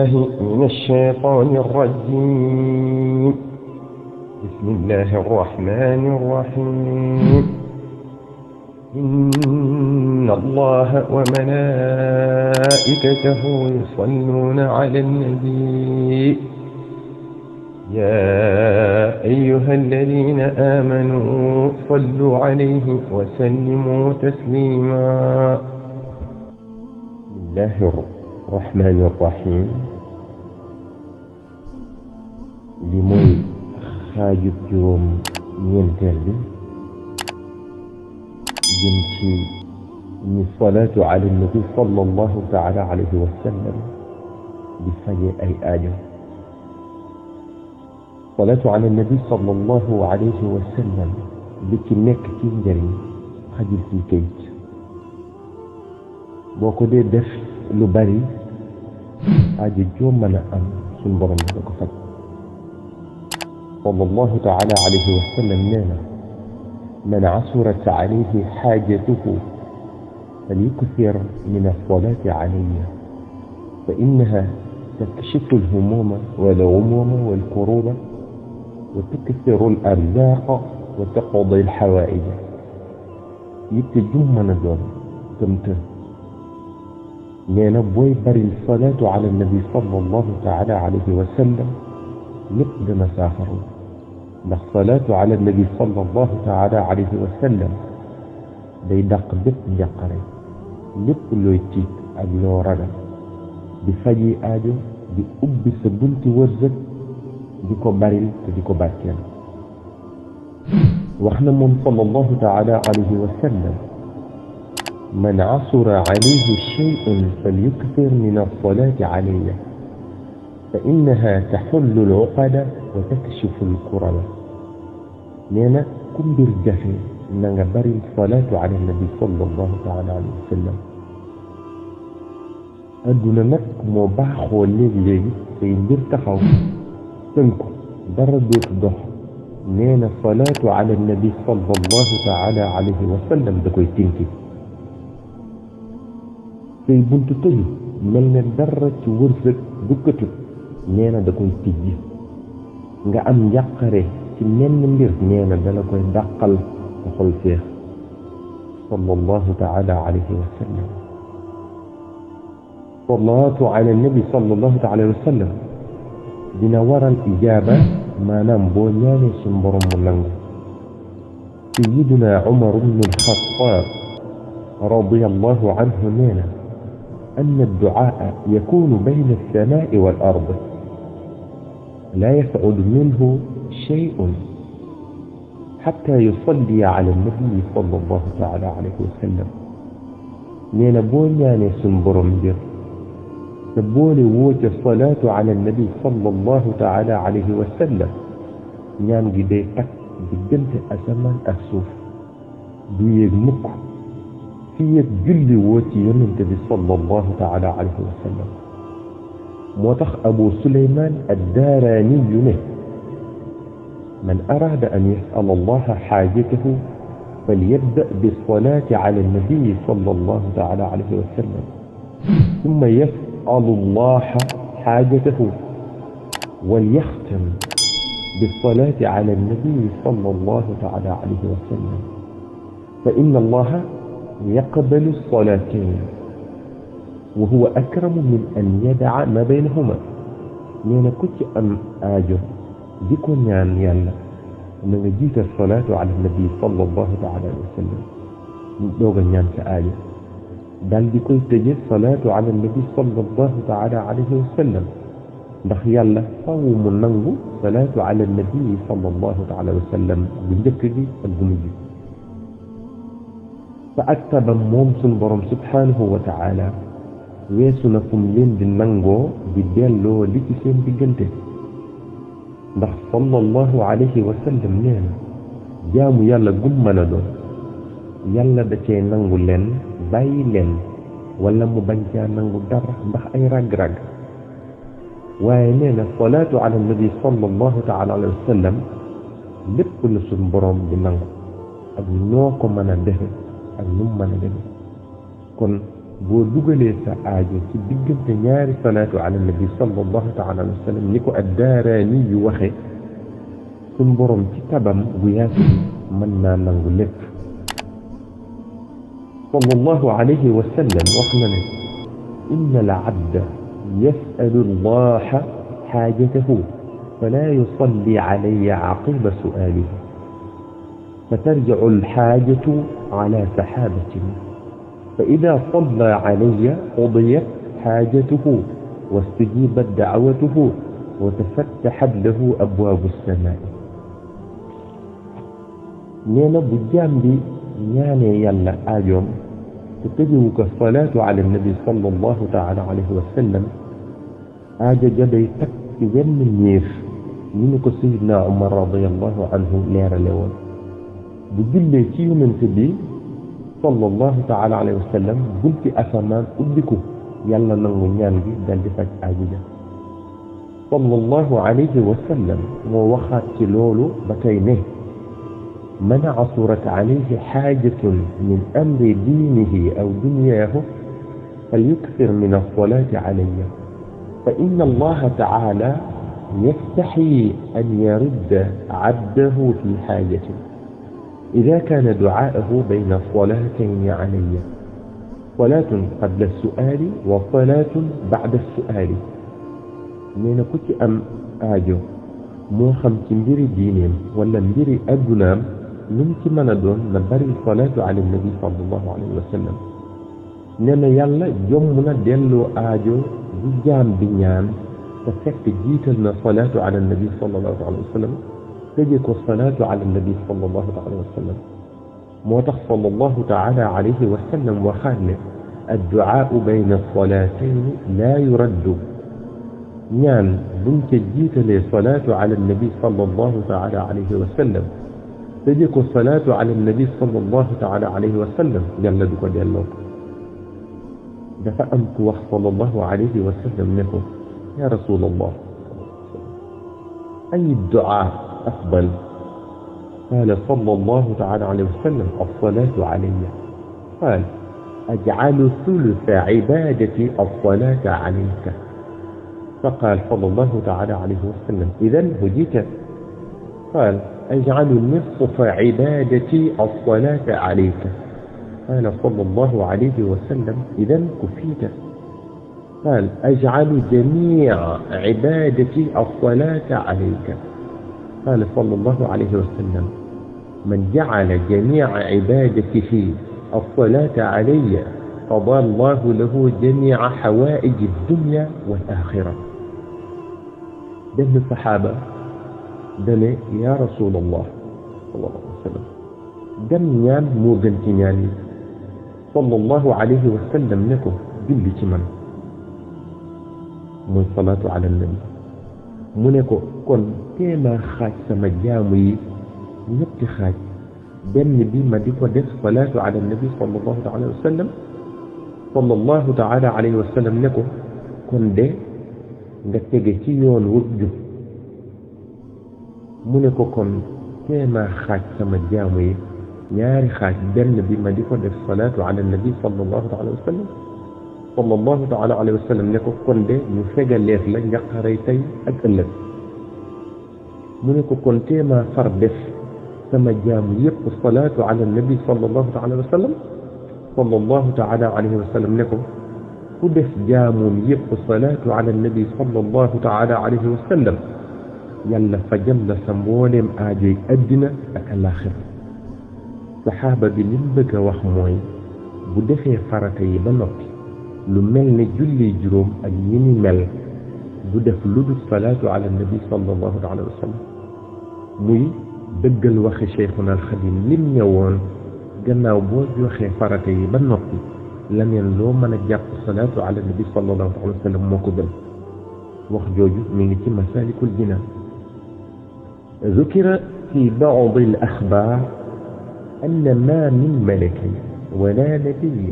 بالله من الشيطان الرجيم. بسم الله الرحمن الرحيم. إن الله وملائكته يصلون على النبي يا أيها الذين آمنوا صلوا عليه وسلموا تسليما. بسم الله الرحمن الرحيم. لمن خاجب يوم ينتهي جمتي من الصلاة على النبي صلى الله تعالى عليه وسلم بفجأة أي آية. صلاة على النبي صلى الله عليه وسلم بكنك تنجري خجل في كيت بوكو دي دف lu bari aji joom mën a am suñ borom da ko faj. sallallahu taala alayhi wa sallam nee na man asurat alayhi xaajatuhu falyukthir min alsolati alayya fa innaha تكشف الهموم والغموم والكروب وتكثر الأرزاق وتقضي الحوائج. يتجم من دون تمتر نينا بوي بري الصلاة على النبي صلى الله تعالى عليه وسلم نقد مسافر الصلاة على النبي صلى الله تعالى عليه وسلم day dàq bépp njàqare lépp looy tiit ak loo ragal di faji aajo di ubbi sa bunti wërsëg di ko baril te di ko barkeel. wax na moom sallallahu taala alayhi wa sallam من عثر عليه شيء فليكثر من الصلاة عليه فإنها تحل العقد وتكشف الكرب. نينا كم بالجفي نغبر الصلاة على النبي صلى الله تعالى عليه وسلم. أدونا نك مباح ولي في بيرتخو تنكو دربت ضح. نينا الصلاة على النبي صلى الله تعالى عليه وسلم دكوي تنكي tey buntu tëju mel ne dara ci wërsëg dukkatut nee na da koy tijji nga am njàqare ci menn mbir nee na dala koy dàqal sa xol feex. sallallahu taala alayhi wa sallam. salaatu ala nabi sallallahu taala alayhi wa sallam dina waral ijaaba maanaam boo ñaanee ci borom mu nangu. sayyiduna Umar ibn al-Khattab radiyallahu anhu nee na أن الدعاء يكون بين السماء والأرض لا يصعد منه شيء حتى يصلي على النبي صلى الله تعالى عليه وسلم. نينا بونياني سنبرم جر تبولي ووت الصلاة على النبي صلى الله تعالى عليه وسلم نيان جدي تك بجنت أسمان أسوف بيغ مكو في جل ووتي ينتبه صلى الله تعالى عليه وسلم. موتخ أبو سليمان الداراني ينه من أراد أن يسأل الله حاجته فليبدأ بالصلاة على النبي صلى الله تعالى عليه وسلم ثم يسأل الله حاجته وليختم بالصلاة على النبي صلى الله تعالى عليه وسلم فإن الله يقبل الصلاتين وهو أكرم من أن يدع ما بينهما. نينا كنت أم آجو ديكو نيان يالا نجيت الصلاة على النبي صلى الله عليه وسلم دوغا نيان كآية دال ديكو تجي الصلاة على النبي صلى الله تعالى عليه وسلم ndax yàlla faw mu nangu salaatu ala nabi sallallahu taala wa sallam bu njëkk gi ak bu mujj. fa aktaba moom suñ borom subhanahu wa taala weesu na fu mu leen di nangoo di delloo li ci seen diggante ndax sallallahu alayhi wa sallam nee na jaamu yàlla gum mën a doon yàlla da cee nangu leen bàyyi leen wala mu bañ caa nangu dara ndax ay rag-rag. waaye nee na salaatu ala nabi sallallahu taala alayhi wa sallam lépp la suñ borom di nangu ak ñoo ko mën a defe ak nu mu mën a defe. kon boo dugalee sa aajo ci diggante ñaari salaatu ala nabi sallallahu taala alayhi wa sallam ni ko ad-Daaraani yu waxe suñ borom ci tabam bu yaatu mën naa nangu lépp sallallahu alayhi wa sallam wax na ne inna al abda yasalu allaha xaajatahu fala yusalli alayya aqiba su'aalihi فترجع الحاجة على سحابة فإذا صلى علي قضيت حاجته واستجيبت دعوته وتفتحت له أبواب السماء نينا بجام بي نيانا يلا آيوم تتجوك الصلاة على النبي صلى الله تعالى عليه وسلم آجا جدي تكتين من نيف منك سيدنا عمر رضي الله عنه لير لون بجلي تيو من تبي صلى الله تعالى عليه وسلم قلت أسمان أدكو يلا نغو نيانجي دال دفاج آجا صلى الله عليه وسلم ووخات لولو بكينه من عصرت عليه حاجة من أمر دينه أو دنياه فليكثر من الصلاة علي فإن الله تعالى يستحي أن يرد عبده في حاجته إذا كان دعاءه بين صلاتين علي صلاة قبل السؤال وصلاة بعد السؤال من كنت أم آجو مو خمس مبيري دينين ولا مبيري أدنام نمت من دون نبري الصلاة على النبي صلى الله عليه وسلم نما يلا جمنا دلو آجو بجام بنيان فسكت جيتنا صلاة على النبي صلى الله عليه وسلم تجيك الصلاة على النبي صلى الله عليه وسلم موتخ صلى الله تعالى عليه وسلم وخالف الدعاء بين الصلاتين لا يرد نعم بنت جيت لصلاة على النبي صلى الله تعالى عليه وسلم تجيك الصلاة على النبي صلى الله تعالى عليه وسلم جلدك ديالوك دفأمك صلى الله عليه وسلم نقول يا رسول الله أي الدعاء أفضل قال صلى الله تعالى عليه وسلم الصلاة علي قال أجعل ثلث عبادتي الصلاة عليك فقال صلى الله تعالى عليه وسلم إذن هديت قال أجعل نصف عبادتي الصلاة عليك قال صلى الله عليه وسلم إذن كفيت قال أجعل جميع عبادتي الصلاة عليك قال صلى الله عليه وسلم من جعل جميع عبادته الصلاة علي قضى الله له جميع حوائج الدنيا والآخرة دم الصحابة دم يا رسول الله صلى الله عليه وسلم دم نيان موغن تنياني صلى الله عليه وسلم نكو جل تمن من صلاة على النبي منكو كن كما خاج سما جامي ñetti xaaj benn bi ma di ko def salaatu ala nabi sallallahu taala wa sallam sallallahu taala alayhi wa sallam ne ko kon de nga tege ci yoon wut jub mu ne ko kon teema xaaj sama jaamu yi ñaari xaaj benn bi ma di ko def salaatu ala nabi sallallahu taala wa sallam sallallahu taala alayhi wa sallam ne ko kon de ñu fegaleef la njaqaray tey ak ëllëg mu ne ko kon teema far def sama jaamu yépp salaatu ala nabi sallallahu taala wa sallam sallallahu taala alayhi wa sallam ne ko ku def jaamoom yépp salaatu ala nabi sallallahu taala alayhi wa sallam yàlla fajal la sa mbooleem aajoy addina ak alaxira saxaaba bi lim bëgg a wax mooy bu defee farata yi ba noppi lu mel ne julli juróom ak yi ni mel du def lu dul salaatu ala nabi sallallahu taala wa sallam muy dëggal waxi cheikhuna alxadim lim ñëwoon gannaaw boo joxee farata yi ba noppi laneen loo mën a jàpp salaatu ala nabi sallallahu alayhi wa sallam moo ko gën wax jooju mi ngi ci masalikul jinaan ذكر في بعض الأخبار أن ما من ملك ولا نبي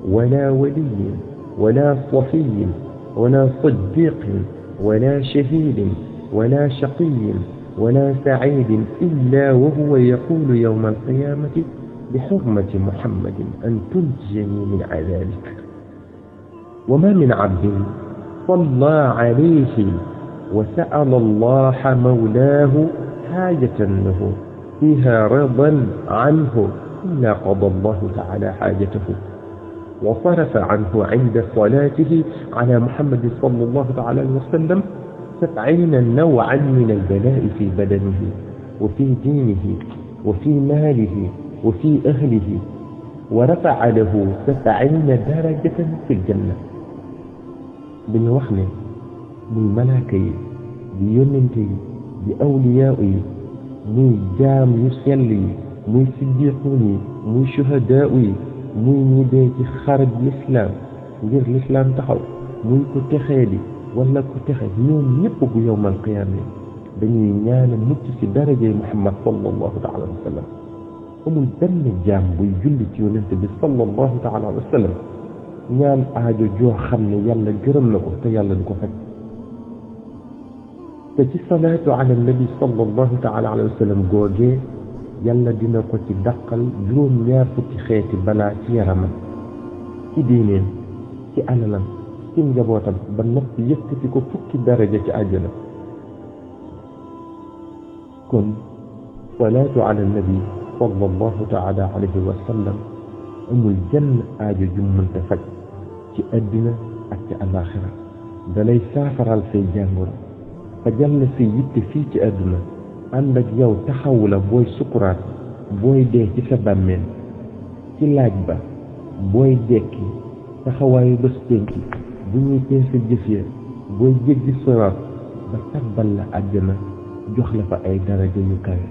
ولا ولي ولا صفي ولا صديق ولا شهيد ولا شقي ولا سعيد إلا وهو يقول يوم القيامة بحرمة محمد أن تنجني من عذابك وما من عبد صلى عليه وسأل الله مولاه حاجة له فيها رضا عنه إلا قضى الله تعالى حاجته وصرف عنه عند صلاته على محمد صلى الله عليه وسلم 70 نوعا من البلاء في بدنه وفي دينه وفي ماله وفي أهله ورفع له 70 درجة في الجنة بالوحن بالملائكة بيوننتي بأوليائي muy jaam yu sell yi muy siddiqun yi muy shuhadaa yi muy ñi dee ci xarab lislaam ngir lislaam taxaw muy ko texee di wala ko texe ñoom ñëpp bu yowmal qiyaama dañuy ñaana mucc ci darajey Muhammad sallallahu taala wa sallam amul benn jaam buy julli ci yonent bi sallallahu taala wa sallam ñaan aajo joo xam ne yàlla gërëm na ko te yàlla du ko fekk te ci salaatu ala nabi sallallahu taala alayhi wa sallam googee yàlla dina ko ci dàqal juróom-ñaar fukki xeeti balaa ci yaramam ci diineen ci alalam ci njabootam ba noppi yëkkati ko fukki daraja ci àjjana kon salaatu ala nabi sallallahu taala alayhi wa sallam amul jenn aajo ju mënta faj ci àddina ak ci alaxira dalay saafaral say jàngoro fajal la say yitte fii ci àdduna ànd ak yow taxawu la booy sukuraat booy dee ci sa bàmmeel ci laaj ba booy dekki taxawaayu bés penki bu ñuy tee sa jëf ya booy jéggi siraat ba tabbal la àjjana jox la fa ay daraja yu kawe